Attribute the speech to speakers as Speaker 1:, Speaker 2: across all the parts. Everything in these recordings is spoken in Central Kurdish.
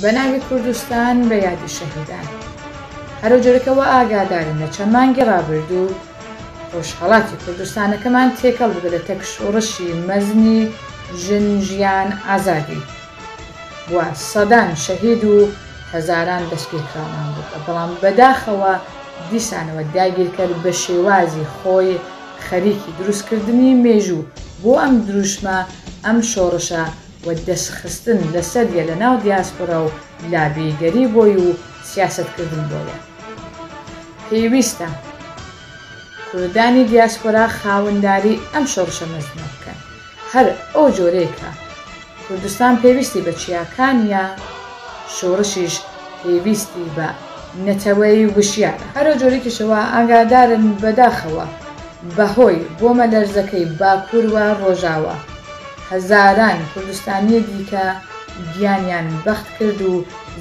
Speaker 1: بە ناوی کوردستان بە یادی شەهیدان. هەرەوجۆرە کە وا ئاگادارن لە چەند مانگی ڕابردوو ڕۆژهەڵاتی کوردستانەکەمان تێکەڵ بووگە لە تەک شۆڕشی مەزنی ژن ژیان ئازادی و سەدان شەهید و هەزاران دەستگیرکراومان بووگە بەڵام بەداخەوە دیسانەوە داگیرکەر بە شێوازی خۆی خەریکی دروستکردنی مێژوو بۆ ئەم دروشمە ئەم شۆڕشە و دەست خستن لەسەریە لە ناو دیاسپۆرا و لابیگەری بۆی و سیاسەت کردن بۆیە. پێویستە کوردانی دیاسپۆرا خاوەنداری ئەم شۆڕشە مەزنە بکەن. هەر ئەو جۆرەی کە کوردستان پێویستی بە چیاکانیە، شۆڕشیش پێویستی بە نەتەوەی وشیارە. هەر ئەو جۆرێکیشە وا ئاگادارن بەداخەوە بەهۆی بۆمەلەرزەکەی باکور و ڕۆژاوا هەزاران کوردستانیی دیکە گیانیان بەخت کرد و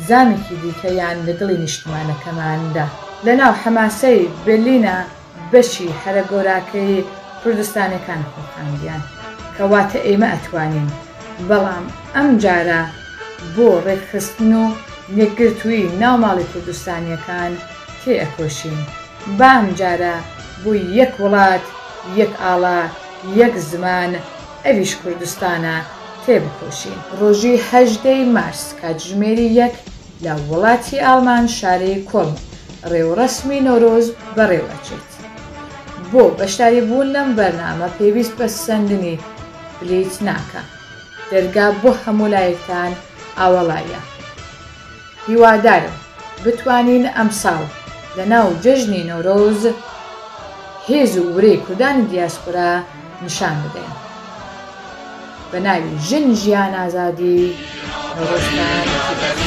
Speaker 1: زامێکی دیکەیان لە دڵی نیشتمانەکەمان دا. لەناو حەماسەی بێرلینا بەشی هەرە گۆراکەی کوردستانێکان خوڵقاندیان. کەواتە ئێمە ئەتوانین، بەڵام ئەم جارە بۆ ڕێکخستن و یەکگرتوویی ناو ماڵی کوردستانیەکان تێ ئەکۆشین. با ئەم جارە بۆ یەک وڵات، یەک ئاڵا، یەک زمان، ئەویش کوردستانە، تێبکۆشین. ڕۆژی 18 ی مارس کاتژمێری یەک لە وڵاتی ئاڵمان شاری کۆڵن ڕێوڕەسمی نەورۆز بەڕێوە ئەچێت. بۆ بەشداری بوون لەم بەرنامە پێویست بە سەندنی بلیت ناکا. دەرگا بۆ هەموو لایەکتان ئاوەڵایە. هیوادارم بتوانین ئەمساڵ لە ناو جەژنی نەورۆز هێز و ورەی کوردانی دیاسپۆرا نیشان بدەین. بە ناوی ژن ژیان ئازادی نەورۆزتان پیرۆز.